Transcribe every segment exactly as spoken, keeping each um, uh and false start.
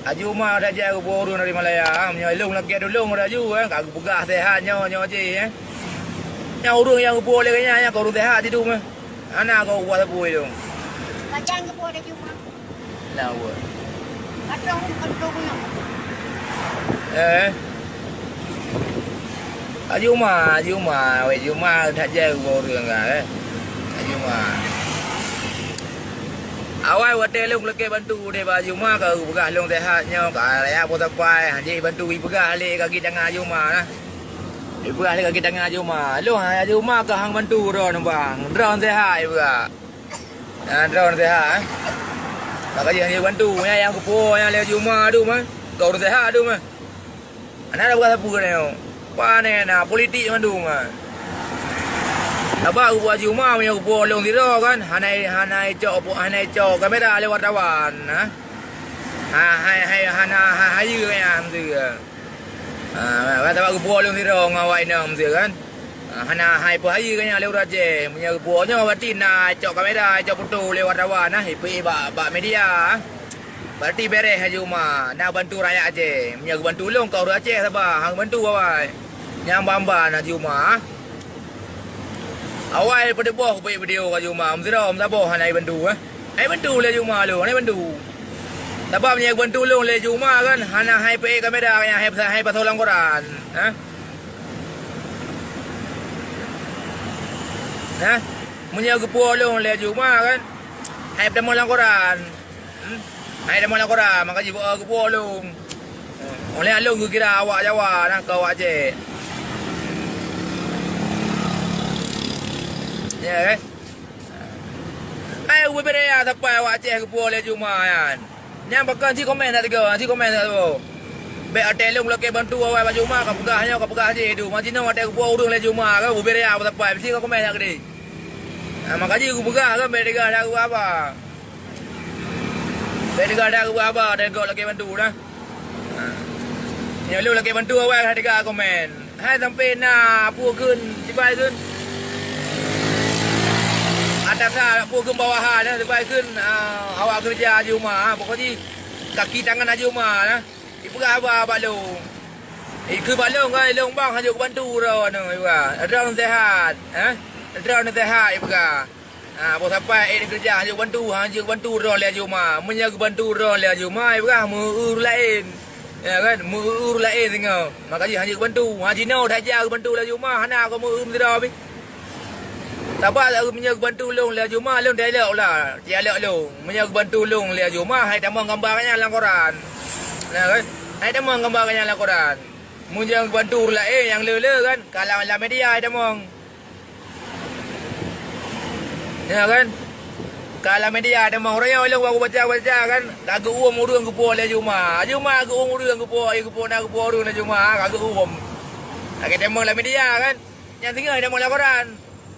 Haji Uma tajak geupuwoe ureuëng dari Malaya. Meunyoe lôn lakée tulông Haji, eh, ka geupeugah sehat nyoe, nyoe cit, eh. Nyang ureuëng nyang geupuwoe lé geuh nyan, nyan ka ureuëng sehat sidum, eh. Hana ka geupuwoe sapeue lôn. Pajan geupuwoe Haji Uma? Nah, buat. Patrong, patrong guna. Eh. Haji Uma, Haji Uma, weh, Haji Uma tajak geupuwoe ureuëng ka, eh. Haji Uma. Awai watée lôn lakée bantu deh bak Haji Uma, ka geupeugah lôn sehat nyoe, ka raya po sapai, hanjeuet bantu ipeugah lé kaki tangan Haji Uma nah. Ipeugah lé kaki tangan Haji Uma. Lôn Haji Uma ka han bantu droe nyoe bang. Droe sehat ipeugah. Nah, droe sehat, eh. Maka jih hanjeuet bantu, nyan nyang geupuwoe nyan lé Haji Uma dum, eh. Ka ureuëng sehat dum, eh. Hana tapeugah sapeue nyoe. Pane na politik mandum, ha. Sabab geubuat Haji Uma meunyoe geupuwoe lôn sidroe kan, hana, hana icok, hana icok kamera lé wartawan, ha. Ha, hai, hai, hana, ha, hayeue nyan meusieu. Ha, sabab geupuwoe lôn sidroe ngon awak inong meusieu kan. Ha, hana hai peuhayeue nyan lé ureuëng Aceh. Meunyoe geupuwoe nyoe berarti na icok kamera, icok foto lé wartawan, ha, ipeuék bak, bak media, ha. Berarti bereh Haji Uma, na bantu rakyat Aceh. Meunyoe geubantu lôn ka ureuëng Aceh saba, han geubantu awai. Nyang ban-ban Haji Uma. Awai peudeuboh kupeue video Haji Uma, meusidroe meusaboh hana ibantu, eh. Hai bantu lé Haji Uma lôn, hana ibantu. Sabab meunyoe geubantu lôn lé Haji Uma kan, hana hai peuék kamera, hai, hai pasoe lam koran, eh. Eh? Meunyoe geupuwoe lôn lé Haji Uma kan, hai peutamong lam koran. Hmm? Hai tamong lam koran, maka jih beu geupuwoe lôn. Oleh lôn geukira awak Jawa, nah, keu awak Aceh. Ya, kan? Hai, ubé beda ya, sapai awak Aceh geupuwoe lé Haji Uma nyan. Nyan pakon si komen that tiga, si komen that tiga. Bek até lôn lakée bantu awai bak Haji Uma, ka peugah nyoe, ka peugah jih tu. Mati nyoe até geupuwoe ureuëng lé Haji Uma, kan? Ubé beda ya, sapai, si ka komen that gede. Nah, maka jih geupeugah kan, bek degah that geuba-ba. Bek degah that geuba-ba, dan gok lakée bantu dah. Nyoe lôn lakée bantu awai hai degah komen. Hai sampai na peue kheun sibai kheun. Atasan peue kheun bawahan, eh, sibai kheun, ah, awak keureuja Haji Uma, ah, pokok jih kaki tangan Haji Uma lah. Ipeugah haba bak lôn. Ikeu bak lôn kan, lôn bang hanjeuet kubantu droe nyoe, ipeugah. Droe sehat, eh? Droe sehat, ipeugah. Ha, boh sapai, eh, dikeureuja, hanjeuet bantu, hanjeuet bantu droe lé Haji Uma. Meunyoe geubantu droe lé Haji Uma, ipeugah meu-eu ureuëng laén. Ya kan? Meu-eu ureuëng laén singoh. Maka jih hanjeuet bantu. Ha, jinoe that jak geubantu lé Haji Uma, hana keu meu-eu meusidroe pih. Sabab meunyoe geubantu lôn lé Haji Uma, lôn that ilok ula. Cit ilok lôn. Meunyoe geubantu lôn lé Haji Uma, hai tamong gamba geuh nyan lam koran. Ya kan? Hai tamong gamba geuh nyan lam koran. Meunyoe geubantu ureuëng laén nyang le-le kan, ka lam, lam media hai tamong. Ya kan? Ka lam media teuma uroe nyoe lôn baca-baca kan, ka geuuem ureuëng geupuwoe lé Haji Uma. Haji Uma geuuem ureuëng geupuwoe, geupuwoe na geupuwoe ureuëng lé Haji Uma, ka geuuem. Lagée teuma lam media kan. Nyang singoh teuma lam koran.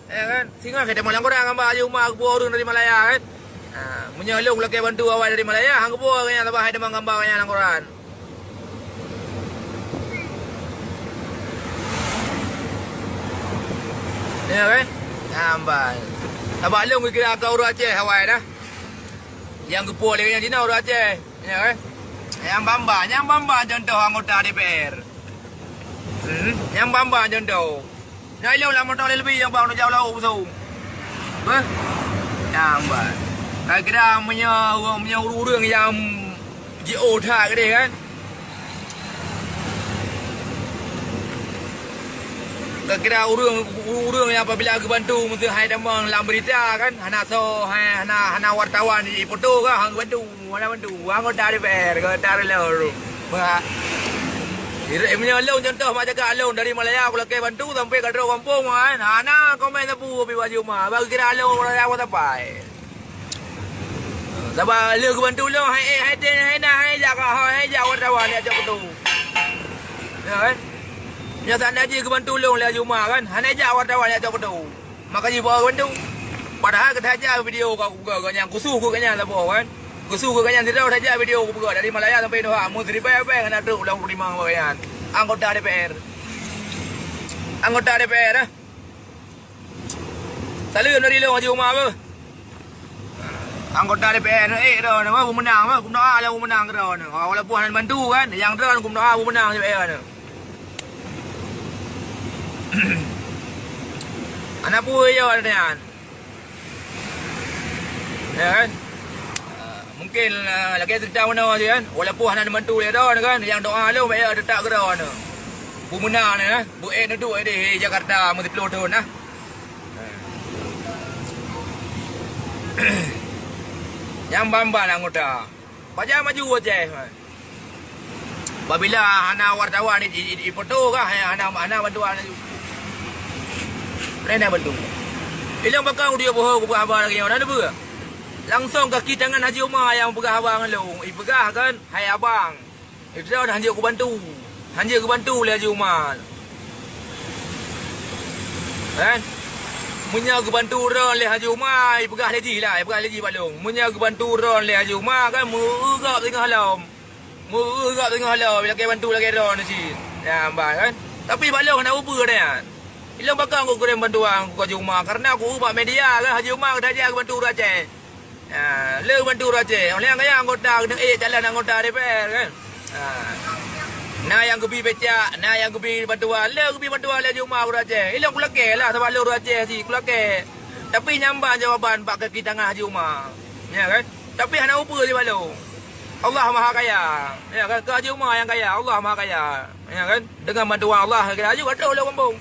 Ya kan? Singoh teuma lam koran gamba Haji Uma geupuwoe ureuëng dari Malaya kan. Ha, meunyoe lôn lakée bantu awai dari Malaya, han geupuwoe geuh nyan sabab hai teuma gamba geuh nyan lam koran. Ya kan? Nambai. Sabab lôn geukira keu ureuëng Aceh awai dah. Nyang geupuwoe lé nyan jinoe ureuëng Aceh. Ya kan? Nyang ban-ban, nyang ban-ban contoh anggota D P R. Hmm, nyang ban-ban contoh. Nyoe ilong lam moto leubeh nyang bak uneuk jak u laôt busong. Beuh? Nyang ban. Ka kira meunyoe, meunyoe ureuëng-ureuëng nyang jiôh that keudeh kan. Ka kira ureuëng, ureuëng nyang apabila geubantu meuseuh hai tamong lam beurita kan, hana soe, hai, hana, hana wartawan jifoto kan, han geubantu. Mana bantu? Anggota D P R, anggota lôn. Bah. Meunyoe lôn contoh mak cakap lôn dari Malaya kulakée bantu sampai ka trok gampông kan. Hana komen sapeue pih bak Haji Uma. Bak kira lôn Malaya sapai. Sabab lheueh geubantu lôn hai eh hai ten hai na hai jak ka hai jak wartawan jak cok kutu. Ya kan? Nyang sana jih geubantu lôn lé Haji Uma kan. Hana jak wartawan jak cok kutu. Maka jih bawa bantu. Padahal keutaja video ka kupeugah geuh nyan khusus keu geuh nyan saboh kan. Khusus keu geuh nyan sidroe taja video kupeugah dari Malaya sampai Indonesia. Mun seribai-bai hana trok ulang peurimang bak geuh nyan. Anggota D P R. Anggota D P R eh. Saleuem dari lôn Haji Uma beuh. Anggota D P R nyoe, eh, droeneuh, wah, beumeunang, wah, kumeudoa lé beumeunang keu droeneuh. Wah, walaupun hana bantu kan, nyang droeneuh kumeudoa beumeunang D P R nyoe. Hana peue yo nyan. Ya kan? Ah, mungkin, ah, lagèe cerita meunoe je kan. Walaupun hana bantu lé droeneuh kan, nyang doa lôn bèk yo teutap keu droeneuh. Beumeunang nyan, eh. Beu-ék neuduek di Jakarta meusiploh thon nah. Nyang ban-ban anggota. Pajan maju Aceh. Babila hana wartawan i, i, i, ifoto kah, eh, hana, hana bantuan laju. Laén bantu. Ilong bakang dia bohong buka haba lagi orang ada. Langsung kaki tangan Haji Umar yang peugah haba ngon lôn. Ipeugah kan, hai abang. Droeneuh hanjeuet kubantu. Hanjeuet geubantu lé Haji Umar. Kan? Meunyoe geubantu droeneuh lé Haji Umar, ipeugah lé jih lah, ipeugah lé jih bak lôn. Meunyoe geubantu droeneuh lé Haji Umar kan, meu-eu gob singoh lom. Meu-eu gob singoh lom, lakèe bantu lakèe droeneuh cit. Ya, bah, kan? Tapi bak lôn hana ubeue nyan. Ilong bakang kukureueng bantuan keu Haji Umar, karena ku bak media kan Haji Umar geutaja geubantu ureueng Aceh. Ha, lé bantu ureueng Aceh. Oleh nyang kaya anggota keuneuk ék calon anggota D P R kan. Ha. Na nyang geubi becak, na nyang geubi bantuan, lé geubi bantuan lé Haji Umar ureueng Aceh. Ilong kulakèe lah sabab lé ureueng Aceh cit kulakèe. Tapi nyan ban jawaban bak kaki tangan Haji Umar. Ya kan? Tapi hana ubeue di balong. Allah Maha Kaya. Ya kan? Keu Haji Umar nyang kaya, Allah Maha Kaya. Ya kan? Dengan bantuan Allah, kita aju ka trôk lé gampông.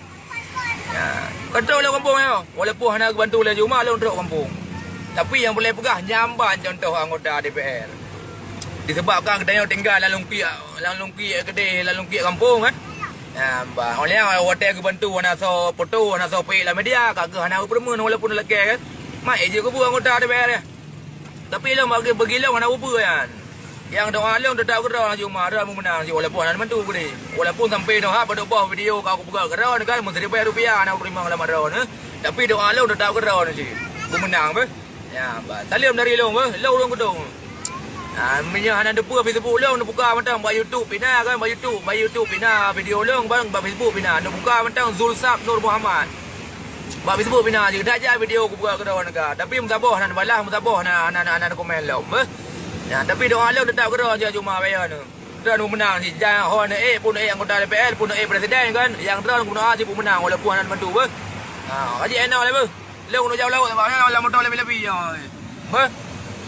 Ya, ka trôk lé gampông nyoe. Walaupun hana geubantu lé Haji Umar, lôn trôk gampông. Tapi nyang boleh peugah, nyan ban contoh anggota D P R. Disebabkan geutanyoe tinggai lam lungkiek, lam lungkiek keudeh, lam lungkiek gampông kan. Nyan ban. Oleh nyan, watèe geubantu hana soe foto, hana soe peuék lam media, ka geuh hana geupeurumeun walaupun lakèe kan. Mak, eh, jeuet keubu anggota D P R nyan. Tapi lôn bagi, bagi lôn hana ubeue nyan. Nyang doa lôn teutap keudroe Haji Umar, droe meumeunang cit walaupun hana bantu keudeh. Walaupun sampoe nyoe ha padub boh video ka kupeugah keudroe kan meusiribèe rupiah hana teurimong lam droeneuh. Tapi doa lôn teutap keudroe cit. Beumeunang beh. Ya, bah. Saleuem dari lôn beh. Lôn ureueng Geudong. Ha, meunyoe hana teupeue Facebook lôn, neubuka mantong bak YouTube pih na kan, bak YouTube, bak YouTube pih na video lôn, bang, bak Facebook pih na. Neubuka mantong Zulsab Nur Muhammad. Bak Facebook pih na jeuet that jak video kubuka keudroe neuka. Tapi meusaboh na neubalah, meusaboh na, na, na, na komen lom, beh. Ya, tapi doa lôn teutap keudroe cit Haji Umar bèk yo nyoe. Droeneuh meumeunang cit, jan ho neuék pun neuék anggota D P R, pun neuék presiden kan. Nyang droeneuh meudoa cit pun meunang walaupun hana bantu, beh. Ha, Haji Eno lé, beh. Lôn keuneuk jak u laôt sabab nyan lam moto lebi-lebi nyoe. Beh.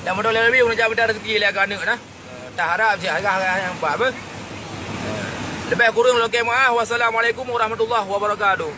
Lam moto lebi-lebi keuneuk jak mita rezeki lé keu aneuk na. Eh, taharap cit harga-harga nyang pat, beh. Eh, leubeh kureueng lôn lakèe meu'ah. Wassalamualaikum warahmatullahi wabarakatuh.